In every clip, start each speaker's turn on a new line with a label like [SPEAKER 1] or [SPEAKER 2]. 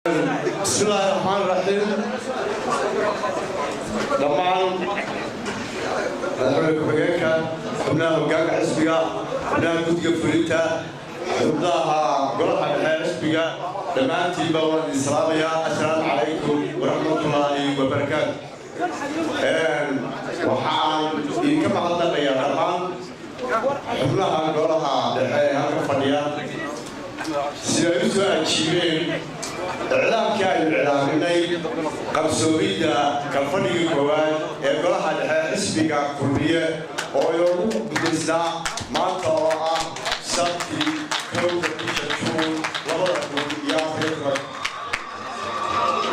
[SPEAKER 1] Bismillaahi Raxmaan Raxiim. Dhammaan madaxweyne ku-xigeenka, xubnaha hoggaanka xisbiga, xubnaha guddiga fulinta, xubnaha golaha dhexe xisbiga, dhammaantiinba waan idin salaamayaa. Assalaamu calaykum waraxmatullaahi wabarakaatu. Waxa aan idinka mahadnaqayaa dhammaan xubnaha golaha dhexe ee halka fadhiya sida ay u soo ajiibeen iclaamkii aynu iclaaminay qabsoomidda kalfadhigii koowaad ee golaha dhexe xisbiga Kulmiye oo inoogu gudaysnaa maanta oo ah Sabti, 1-da bisha Juun 2014.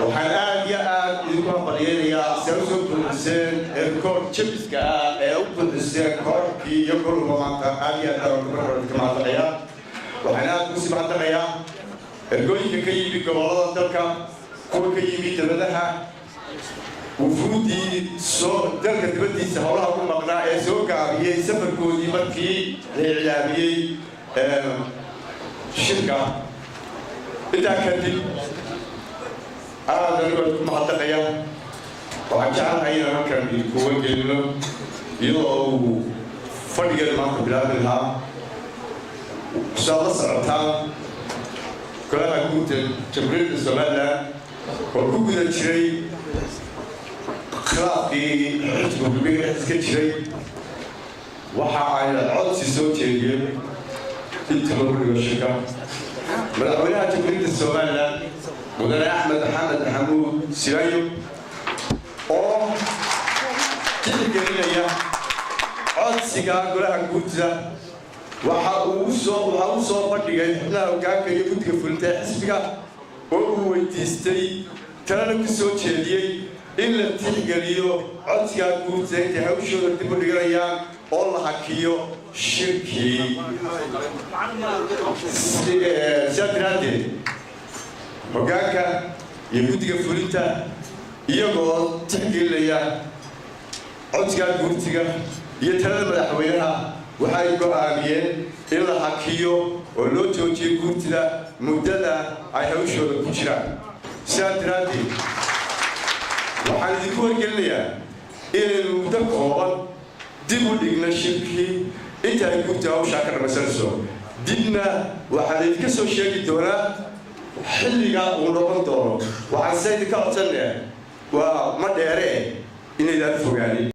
[SPEAKER 1] Waxaan aad iyo aad idinku hambalyeynayaa si ay usoo buuxiseen record jabiska ah ee u buuxiseen koorkii iyo goluba maanta. Aad iyo aad baan idinka mahadnaqayaa. Waxaan aad ugu sii mahadnaqayaa ergooyinka ka yimi gobollada dalka, kuwa ka yimi dibadaha, wufuuddii soo dalka dibaddiisa howlaha ku maqnaa ee soo gaabiyey safarkoodii markii la iclaamiyey shirka. Intaa kadib, aad anigu ku mahadnaqaya. Waxaan jeclahay inaan halkan idinku wargelino, iyadoo uu fadhigeeda maanta bilaabi lahaa. Saad la socotaan, golaha guud ee Jamhuuriyadda Somaliland oo ku guda jiray khilaafkii xisbiga Kulmiga dhexdiis ka jiray, waxa ay codsi soo jeediyeen inta lagu dhigo shirka. Madaxweynaha Jamhuuriyadda Somaliland, Mudane Axmed Maxamed Maxamuud Silayo, oo tixgelinaya codsiga golaha guurtida, waxa uu soo bandhigay xubnaha hoggaanka iyo guddiga fulinta ee xisbiga oo uu weydiistay, talena ku soo jeediyey in la tixgeliyo codsigaa guurtida intay hawshooda dib u dhiganayaan oo la hakiyo shirkii. Sidaa daraaddeed, hoggaanka iyo guddiga fulinta, iyagoo tixgelinaya codsigaa guurtiga iyo talada madaxweynaha, waxay go'aamiyeen in la hakiyo oo loo joojiyo guurtida muddada ay hawshooda ku jiraan. Sidaa daraaddeed, waxaan idinku wargelinayaa inaynu muddo kooban dib u dhigno shirkii inta ay guurta hawshaa ka dhamaysanayso. Dibna waxaa laydinka soo sheegi doonaa xilliga uu noqon doono. Waxaan sida idinka codsanayaa, waa ma dheeree, inaydaan fogaanin.